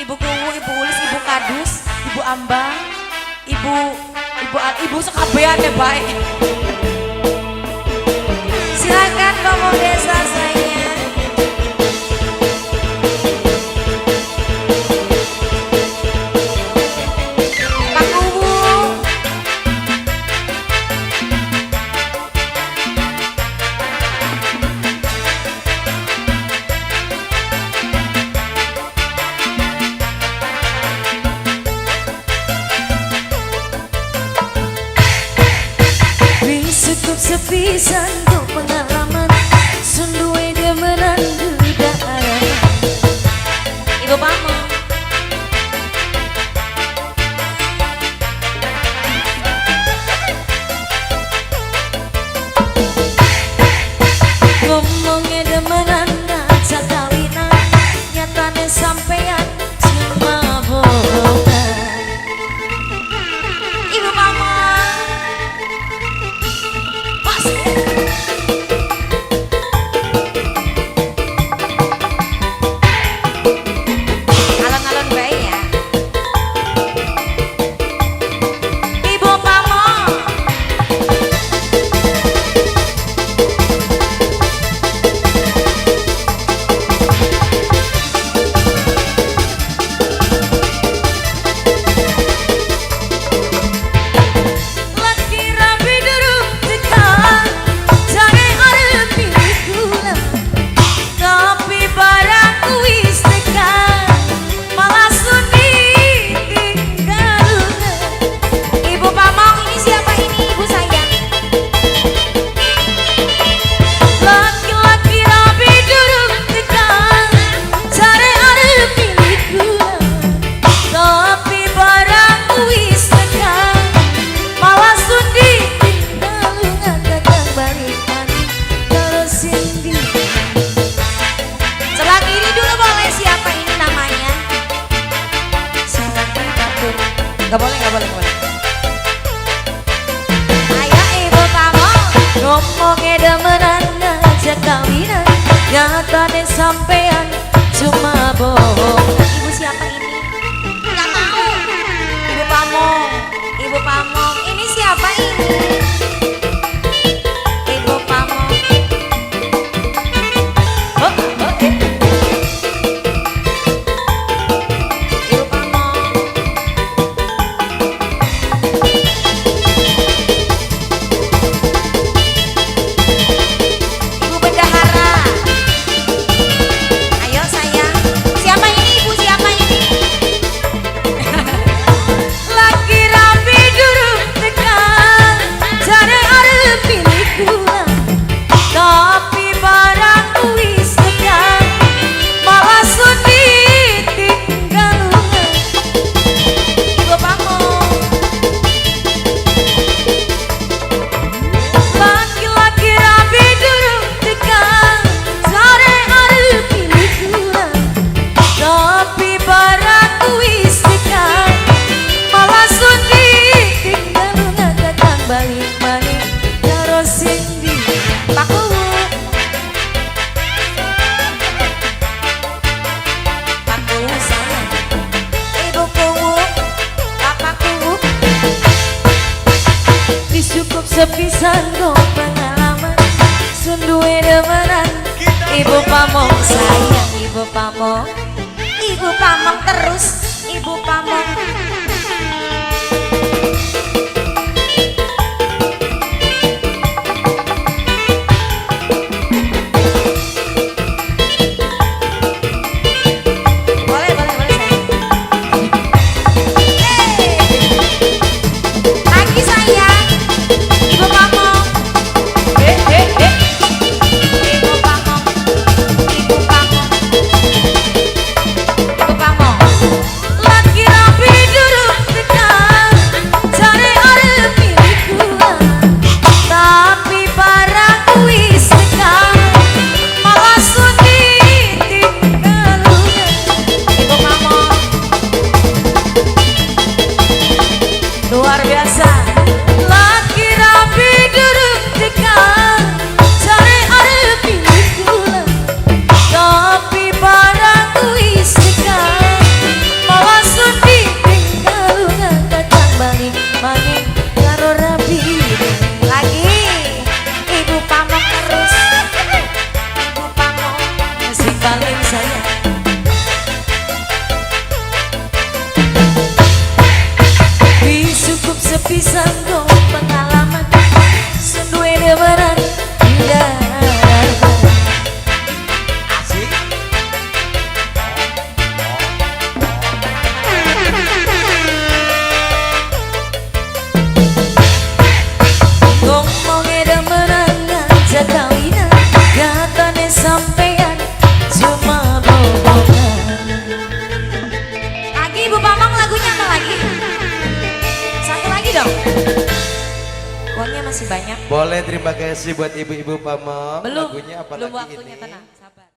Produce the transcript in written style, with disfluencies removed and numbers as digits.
Ibu Kuwu, Ibu Ulis, Ibu Kadus, Ibu Ambang, Ibu Ibu Ibu sekabehane bae. Silakan ngomong desa saya. Pak Kuwu. Wis cukup sepisan kok pengalaman sunduwe demenan duda arah. Ibu Pamong. Ngomongnya demenan ngajak kawinan, nyatane sampean cuma bohongan. Ibu Pamong. Mas. Alon-alon bae ya. Ibu Pamong. Laki rabi durung tekan, jare arep milih kula. Tapi barang wis tekan, malah suni tinggal lunga. Ibu Pamong, ini siapa ini ibu sayang? Laki-laki rabi durung tekan, jare arep milih kula. Tapi barang wis tekan, malah sundi tinggal lunga. Kakang balik maning karo Cindy. Sebelah kiri dulu boleh, siapa ini namanya? Salam batur. Gak boleh, gak boleh, gak boleh. Ayo Ibu Pamong. Ngomongnya demenan ngajak kawinan, nyatane sampean cuma bohong. Ibu siapa ini? Gak mau. Ibu Pamong, Ibu Pamong. Ini siapa ini? Ibu Pamong. Oh, oh, eh. Ibu Pamong. Ibu Bendahara. Ayo sayang. Siapa ini ibu? Siapa ini? Laki rabi durung tekan, jare arep milih kula. Tapi barang wis tekan, malah sundi tinggal lunga. Ibu Pamong. Laki-laki rabi durung tekan, jare arep milih kula. Tapi barang wis tekan, malah sundi tinggal lunga. Kakang balik maning karo Cindy. Pak Kuwu. Pak Kuwu sayang. Ibu Kuwu. Bapak Kuwu. Wis cukup sepisan go pengalaman sunduwe demenan. Ibu Pamong sayang, Ibu Pamong. Ibu Pamong terus. Ibu Pamong. Boleh, boleh, boleh sayang. Hey. Lagi sayang. Ibu Pamong. Eh, eh, eh. Ibu Pamong. Ibu Pamong. Ibu Pamong. Laki rabi durung tekan, jare Pisan go pengalaman, sun duwe demenan tidak. Asik. Ngomongnya demenan ngajak kawinan, katane sampean cuma bohongan. Lagi Ibu Pamong, lagunya apa lagi? Satu lagi dong. Uangnya masih banyak. Boleh, terima kasih buat ibu-ibu Pamong. Belum. Lagunya apa Belum lagi waktunya, ini? Tenang, sabar.